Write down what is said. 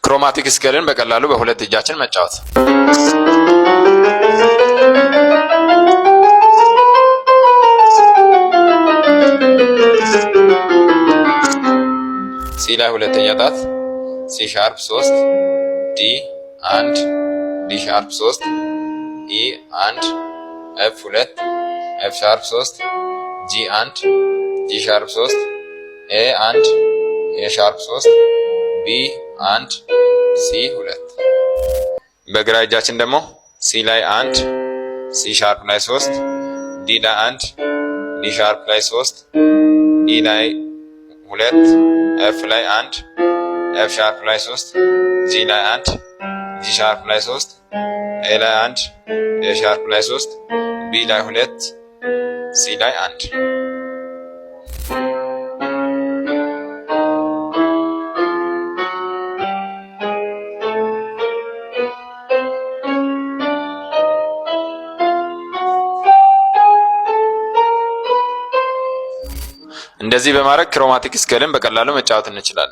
Chromatic scale ን በቀላሉ በሁለት እጃችን መጫወት። C ላይ ሁለተኛ ጣት፣ C sharp 3፣ D 1፣ D sharp 3፣ E 1፣ F 2፣ F sharp 3፣ G 1፣ G sharp 3፣ A 1፣ A sharp 3፣ B 1፣ C 2። በግራ እጃችን ደግሞ C ላይ 1፣ C sharp ላይ 3፣ D ላይ 1፣ D sharp ላይ 3፣ E ላይ 2፣ F ላይ 1፣ F sharp ላይ 3፣ G ላይ 1፣ G sharp ላይ 3፣ A ላይ 1፣ A sharp ላይ 3፣ B ላይ 2፣ C ላይ 1። እንደዚህ በማድረግ chromatic scale ን በቀላሉ መጫወት እንችላለን።